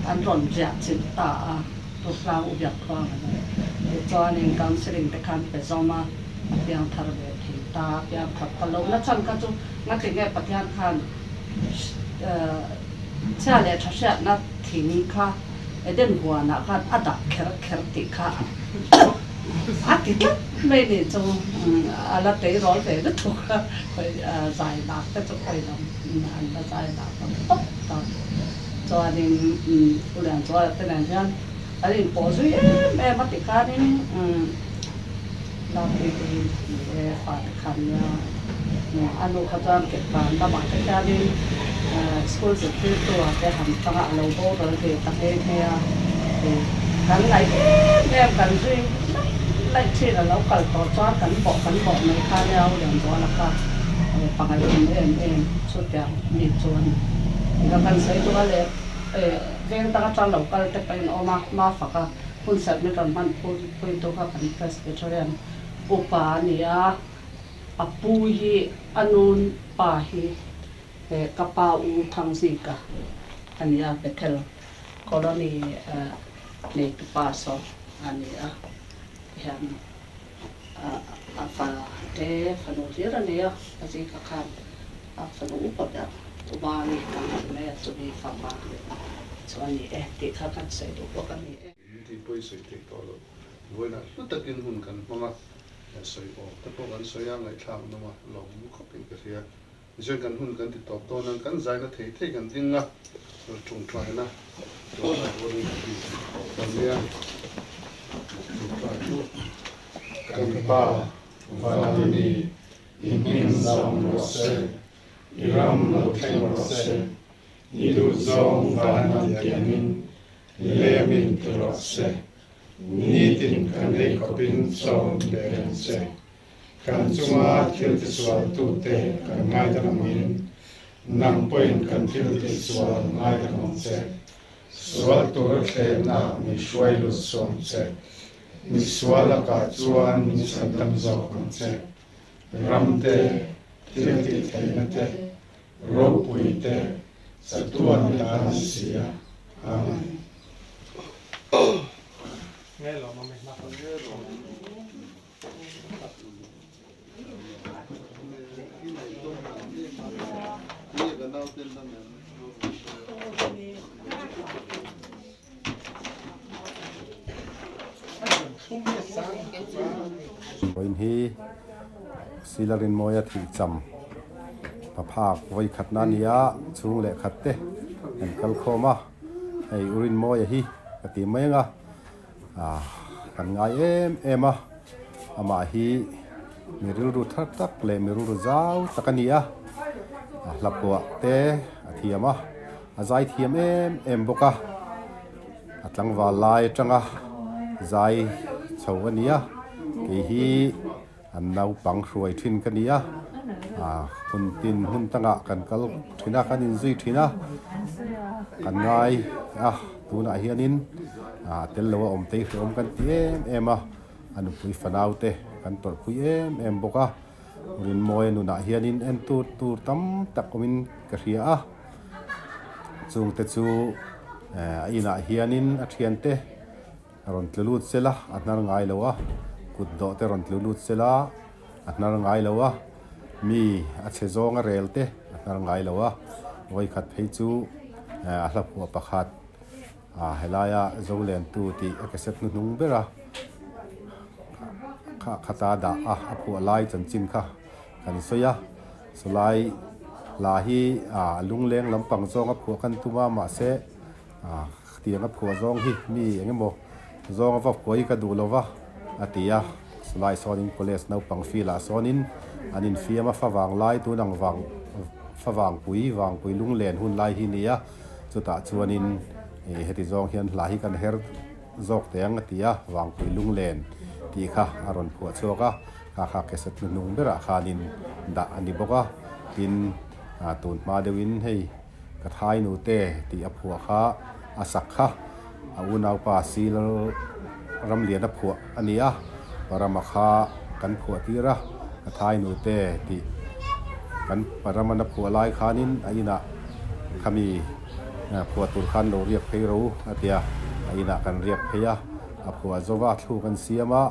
an rawn riah chilh ta a, Tuhlang u biak khuang an ni. Tichuanin counselling te khan pe zawm a, a piang thar ve thei ta, a piang thar ta lo na chhan kha chu ngati nge Pathian khan chhia leh tha hriatna thing kha Eden huanah khan a dah kher kher tih kha. A ti tlat mai nih chu a la tleirawl ve lutuk a, zai lak te chu khawi lam an la zai lak lo tawp ta. Chuanin U Lianzuala te nen hian an inpawh zui em em a tikhanin Lâpui te hi ni e fate khan nia a nu kha chuan Keppan lamah te hianin school zirtirtu ah te han tang a, a lo boral ve ta nghe nghe a, kan ngaih em em kan zui laih laih thin a lo kal tawh chuan kan bawh kan bawh mai kha nia U Lianzuala kha pangaih awm em em chutiang mi chu a ni. Ika kan sawi duh a leh veng dang atang lo kal te pawhin a awm a, Mafaka hun serh min rawn hman phuitu kha kan Presbyterian upa a ni a. A pu hi a nun pa hi ka pa u Thangzika a ni a, Bethel Colony neitu pa saw a ni a, tihian a fa te fanu hlir a nei a, a Zika khan a fanu upa ber Umami kan ti mai a, chumi fapa chu a ni e tih kha kan sawi duh bawk a ni e. Tih pawh i sawi theih tawh loh. Vawiinah hlu takin hun kan hmang a. Sawi awm te pawh kan sawi a, ngaihthlak nawm a lawm khawpin ka hria. Tichuan kan hun kan ti tawp dawn a, kan zaina thei thei kan ding a, tawngtaina tawngtai rualin kan ti tawp dawn nia. Tawngtai chu Kan Pa, Vanami, i hming zam rawh se, i ram lo thleng rawh se, i duhzawng van an tiangin lemin ti rawh se. Nitin kan ei khawpin chaw min pe reng che. Kan chunga thil tisualtute kan ngaidam angin, nang pawhin kan thil tisual ngaidam ang che. Sual tura thlenna min hruai lut sawm che. Misual lakah chuan min chhandam zawk ang che. Ram te, thil tihtheihna te, ropui te, chatuan ta an si a. Amen. Vawiin hi Sila Rinmawia thih cham pa phak vawi khatna a ni a, chhung leh khat te an kal khawm a, hei U Rinmawia hi ka ti mai ang a, ah kan ngai em em a, amah hi mi rilru thar tak leh mi rilru zau tak a ni a, a hlaphuah te a thiam a. A zai thiam em em bawk a, a tlangval lai atanga zai chho a ni a, kei hi an naupang hruai thin ka ni a, ah hun tin hmun tangah kan kal thin a, kan inzui thin a, kan ngai a, tunah hianin ah tel lo a awm tei hrehawm kan ti em em a, a nupui fanau te kan tawrhpui em em bawk a. Rinmawia nunah hianin en tur tur tam tak awmin ka hria a, chungte chu a inah hianin a thiante a rawn tlu lut sel a, a hnar ngai lo a, kut dawh te rawn tlu lut sel a, a hnar ngai lo a, mi a chhe zawnga rel te a hnar ngai lo a, vawikhat phei chu a hla phuah pakhat helaia Zolentu tih a cassette hnuhnung ber a. Kha khata dah a, a phuah lai chanchin kha kan sawi a, sawlai hla hi ah lungleng lampang zawng a phuah kan tum a mahse ah tiang a phuah zawng hi mi eng emaw zawng a va phuah hi ka duh lo va a ti a, sawlai sawnin college naupang field ah sawnin an infiam a favang lai tun ang vang favang pui vangpui lunglen hun lai hi a ni a, chutah chuanin heti zawng hian hla hi kan her. Zawk teh ang a ti a, Vangpui Lunglen tih kha a rawn phuah chhuak a, kha kha cassette hnuhnung berah khanin dah a ni bawk a, tin tun hma deuhin hei ka thai nute tih a phuah kha a sak kha a unaupa Sil Ramliana phuah a ni a, Parama kha kan phuah tir a, ka thai nute tih kan Paramana phuah lai khanin a inah khami. Phuah tur khan lo riak phei ro a ti a, a inah kan riak phei a, a phuah zo va, thlu kan siam a,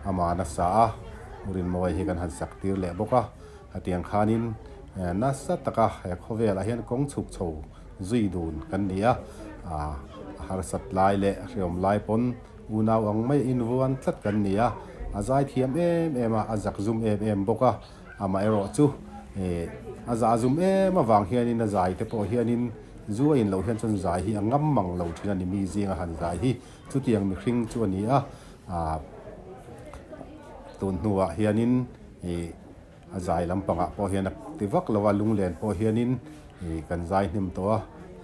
amah nasa a, Rinmawia hi kan han sak tir leh bawk a, hetiang khanin nasa taka he khawvelah hian kawng chhuk chho zui dun kan ni a, a harsat lai leh a hreawm lai pawn Unau ang mai invuan tlat kan ni a, a zai thiam em em a, a zak zum em em bawk a, amaherawh chu a zah zum em avang hianin a zai te pawh hianin zu a in loh hian chuan zai hi a ngam mang lo thin a ni, mi zinga han zai hi chutiang mihring chu a ni a, tun hnuah hianin ih. A zai lampangah pawh hian a ti vak lo a, lunglen pawh hianin ih kan zai hnem tawh a,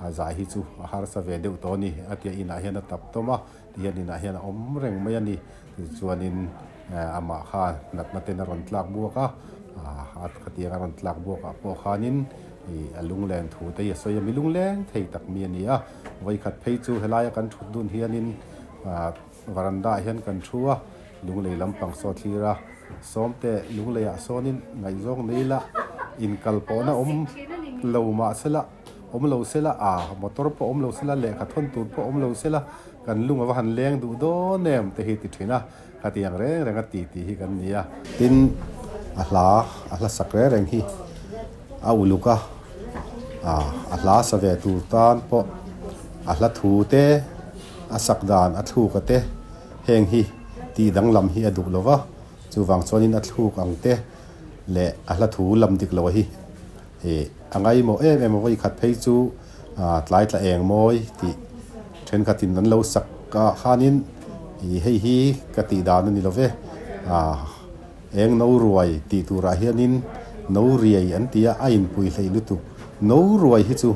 a zai hi chu a harsa ve deuh tawh a ni. A tia inah hian a tap tawm a, tihian inah hian a awm reng mai a ni. Tichuanin amah kha natna ten a rawn tlak buak a, a khatiang a rawn tlak buakah pawh khanin ih a lunglen thu te hi a sawi a, mi lungleng thei tak mi a ni a. Vawikhat phei chu helaia kan thut dun hianin Varanda ah hian kan thu a, lunglei lampang saw thlir a, sawmte lunglei ah sawnin ngaihzawng nei la, inkal pawhna awm lo mah sela, awm lo sela, aa motor pawh awm lo sela, lehkha thawn tur pawh awm lo sela, kan lung a va han leng duh dawn em te hi ti thin a, khatiang reng reng a ti tih hi kan ni a. Tin, a hla, a hla sak reng reng hi a uluk a, aa a hla sa ve tur tan pawh a hla thu te, A sak dan a thluk a te, heng hi tih danglam hi a duh lo va, chuvang chuanin a thluk ang te leh a hla thu lam dik lo hi ih a ngaimawh em em a, vawi khat phei chu tlai tla eng mawi tih thenkhatin an lo sak ah khanin ih hei hi ka tih dan a ni lo ve, eng no ruai tih turah hianin no riai an ti a, a inpui hleih lutuk, no ruai hi chu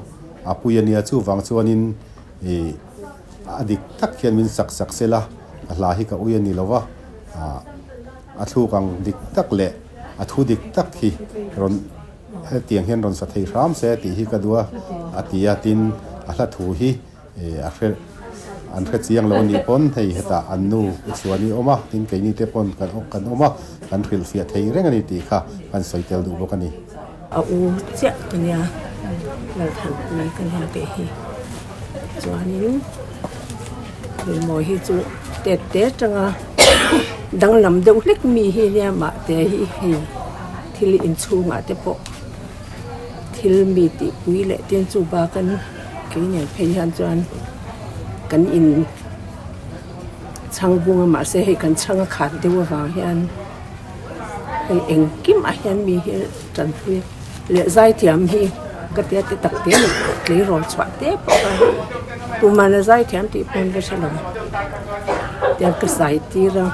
a pui a nia, chuvang chuanin Ih, a dik tak hian min sak sak sel a, a hla hi ka ui a ni lo va, ah, a thluk ang dik tak leh a thu dik tak hi rawn hetiang hian rawn sa thei hram se tih hi ka duh a, a ti a, tin a hla thu hi ih a hre an hre chiang lo a nih pawn hei hetah an nu chuan i awm a, tin keini te pawn kan kan awm a, kan hrilhfiah thei reng a ni tih kha kan sawi tel duh bawk a ni. A u chiah ka nia, Lalthanpui ka nia tih hi. Chuanin Rilmawi hi chu tet te atanga danglam deuh hlek mi hi nia mahte hi hei thil inchhungah te pawh thil mi tihpui leh tin chu bakan kei nen phei hian chuan kan in chhang bung a mahse hei kan chhang a khat deuh avang hian. Hei engkim ah hian mi hi tanpui leh zaithiam hi ka tia ti tak te ni tleirawl chhuah te pawh a tumah na zaithiam tih pawn ka hre lo tiang ka zai tir a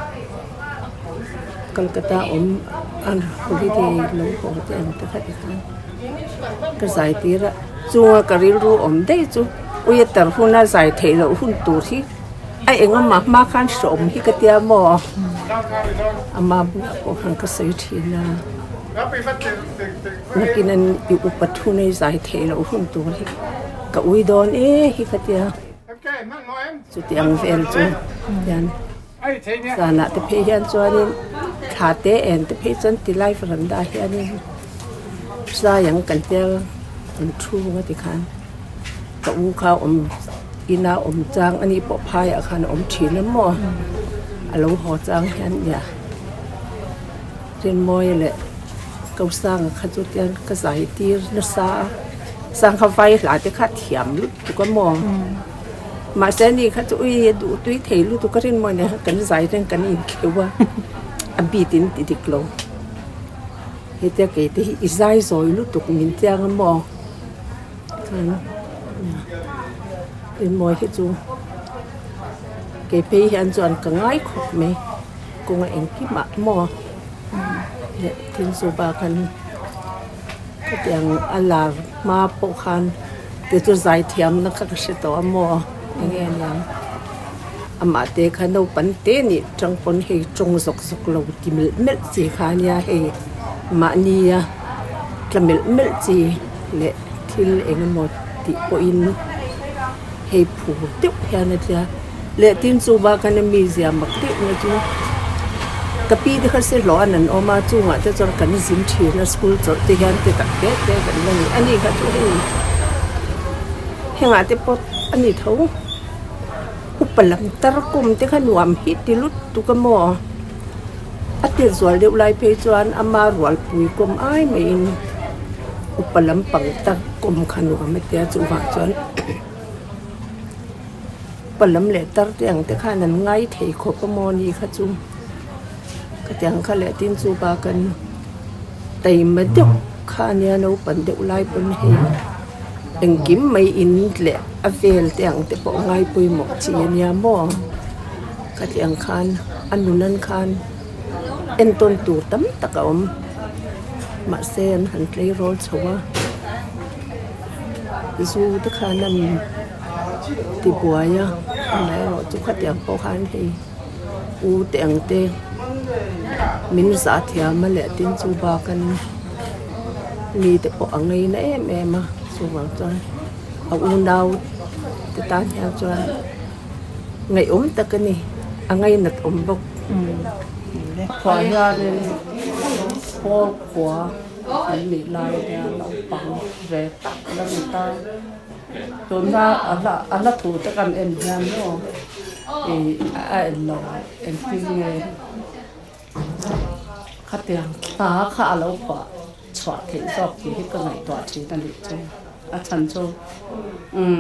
Kolkata awm an holiday lo haw te ang te kha ti khan ka zai tir a chunga ka rilru awm daih chu uia tar huna zai theih loh hun tur hi. A engemaw hma khan hrawm hi ka tia maw? Ama bulah pawh khan ka sawi thin a, nakin an i upa thu nei zai theih loh hun tur hi ka ui dawn e hi ka tia. Chuti ang vel chu hian zanah te phei hian chuanin thla te en te phei chuan ti lai veranda hianin zai ang kan tia an thu a ti khan ka u kha awm. Ina awm chang a nih pawh phaiah khan a awm thin a maw? A lo haw chang hian nia Rinmawia leh Kosanga kha chu tiang ka zai tir nasa a, Sangha vai hla te kha thiam lutuk a maw? Mahse ani kha chu ui a duh tui thei lutuk a Rinmawia nen khan kan zai reng kan inkheuh a, a beat in ti dik lo. Hetia kei te hi i zai zawi lutuk min tiang a maw? Chuan rinmawi hi chu kei phei hian chuan ka ngai khawp mai kawnga engkim ah maw leh thil chu bakah khatiang a lar hma pawh khan te chu zai thiam na kha ka hre tawh a maw enge aniang amah te kha naupang te nih tang pawn hei tawng zawk zawk lo ti melh melh chi kha ania hei mahni a tla melh melh chi. Leh thil eng emaw tih pawhin hei phur deuh hian a tia. Leh tin chu bakana mi zia mak deuh na chu ka pi te kha se hlawh an an awm a chungah te chuan kan zin thin a school chawlh te hian te tak te te kan la ni. Ani kha chu hei hengah te pawh a ni tho upa lam tar kum te kha nuam hi ti lutuk a maw a tir zual deuh lai phei chuan ama rualpui kawm ai maiin upa lampang tak kawm kha nuam a tia chuvang chuan upa. Upa lam leh tar te ang te khan an ngai thei khawp a maw ni kha chu khatiang kha leh tin chu bak an taima deuh kha a nia naupang deuh lai pawn hei engkim mai in leh a vel te ang te pawh ngai pawimawh chi a nia maw khatiang khan a nun an khan entawn tur tam tak a awm mahse an han tleirawl chho a zu te khan an ti buai a amaherawh chu khatiang pawh khan hei u te ang te min zah thiam a leh tin chu bak an mi te pawh a ngaina em em a chuvang chuan a unau te tan hian chuan ngaihawm tak a ni a ngainat awm bawk. Khuah hianin pawl khua an nih lai hian naupang ve tak la ni ta. Tuna a hla a hla thu te kan en hian maw ih a en lo engtin nge khatiang hla kha a lo phuah chhuah theih zawk tih hi ka ngaihtuah thin a nih chu. A chhan chu umm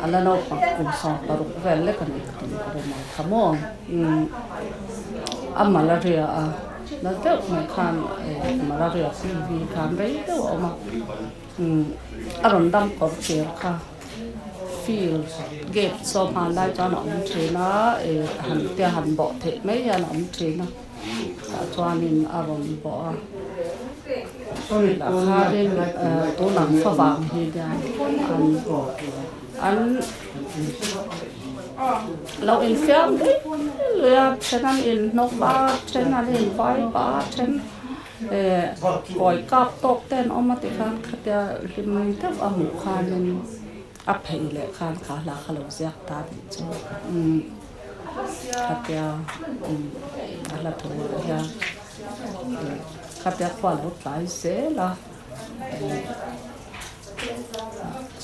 a la naupang kum 16 vel lek a nih ka tum ka rin ang kha maw umm a malaria a na deuh mai khan malaria tv khan rei deuh a awm a. A rawn dam kawr tir kha field gate saw hman lai chuan a awm thin a ih han tia han bawh theih mai hian a awm thin a tah chuanin a rawn bawh a lah khanin tunang favang hi hian an an lo infiam lui lui a then an inhnawk a then an invai pah a then. Kawi kap tawk te an awm a ti khan khatia hlim deuh a hmuh khanin a phei leh khan kha hla kha lo ziak ta tih chu khatia a hla thu ah hian khatia khua lo tlai zel a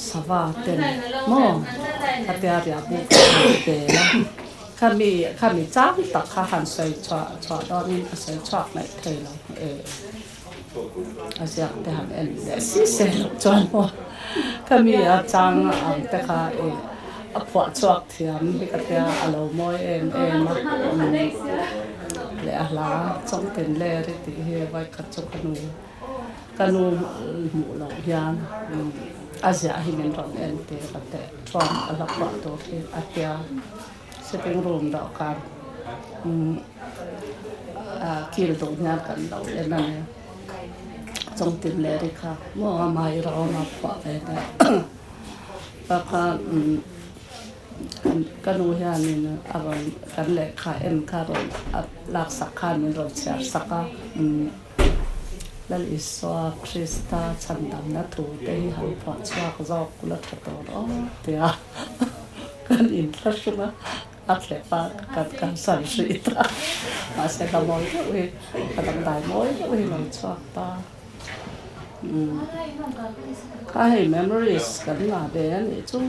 sava ten maw khatia riah buk a pel a. Khami khami chang tak kha han sawi chhuah chhuah dawnin a sawi chhuak mai thei lo eh a ziak te han en leh si se loh chuan maw khami a chang ang te kha eh a phuah chhuak thiam hi ka tia a lo mawi em em a leh a hla chawngtin ler i tih hi vawikhat chu ka nu Ka nu hmuh loh hian a ziah hi min rawn en tir ka teh chuan ka la phuah tur hi a tia sitting room dawhkan kil duh hian kan lo en a nia chawngtin leh ri kha maw a mai rawn a phuah ve ta bakha ka nu hianin a rawn kan lehkha en kha rawn laksak khan min rawn chhiar sak a. Lal Isua Krista chhandamna thu te hi han phuah chhuak zawk la tha tur aw tia kan inthlahrung a, a thlep a kan kalsan hrih ta. Mahse ka mawi deuh hi, ka dangdai mawi deuh hi lo chhuak ta. Kha hei memories kan ngah ve a nih chu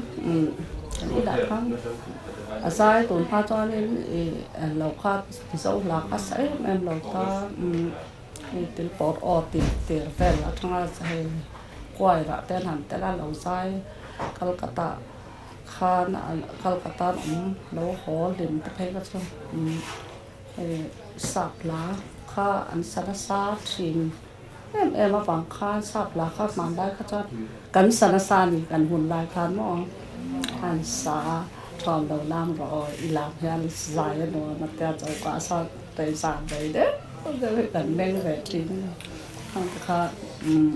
kan inah khan a zai tun hma chuanin ih lo kha Mizo hla kha sa em em lo ta hei thil pawr aw tih tir vel atanga hei kuai rah te an han tel a lo zai Calcutta khan Calcutta an awm lo haw hlim te phei kha chu hei sap hla kha an sa nasa thin em em avang khan sap hla kha hmanlai kha chuan kan sa nasa a ni kan hun lai khan maw an sa a. Thuam lo lam rawh aw, i lam hian zai a nuam a tia choka a sa tei zan rei deuh deuh hi kan meng ve thin a ni. Hang te kha umm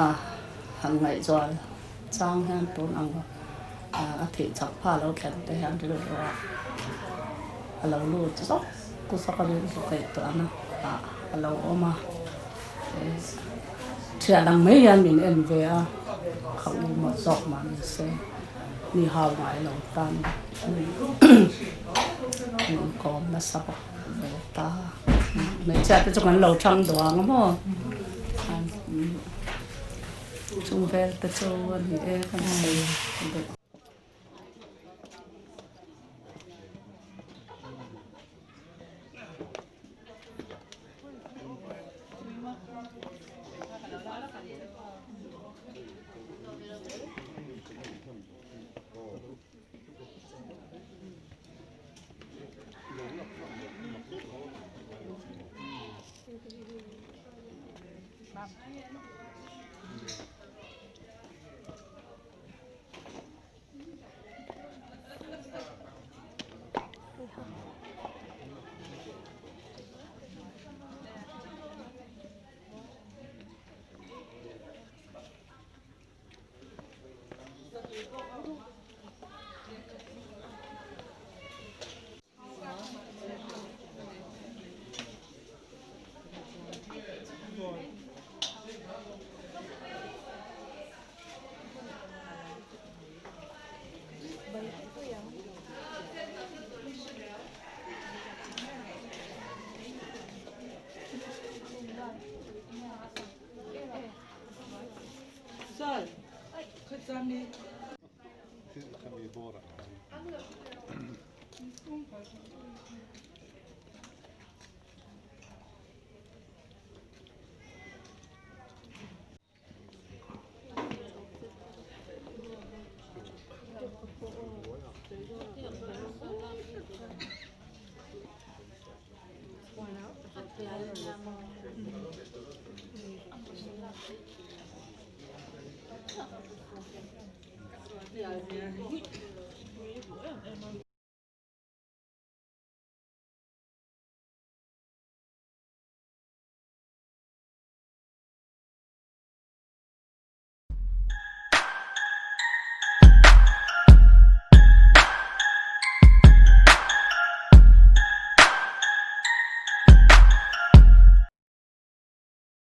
a han ngaihzual chang hian tun ang a thih chak pha lo thlen te hian rilru ah a lo lut zawk zawk a rilru ngaihtuahna ah a lo awm a. Thian ang mai hian min en ve a, ka u mawt zawk mah ni se, mi hau ngai lo tan min kawm nasa bawk ve ta. Hmeichhia te chu kan lo thang duh ang maw? Chung vel te chu a ni e kan sawi duh.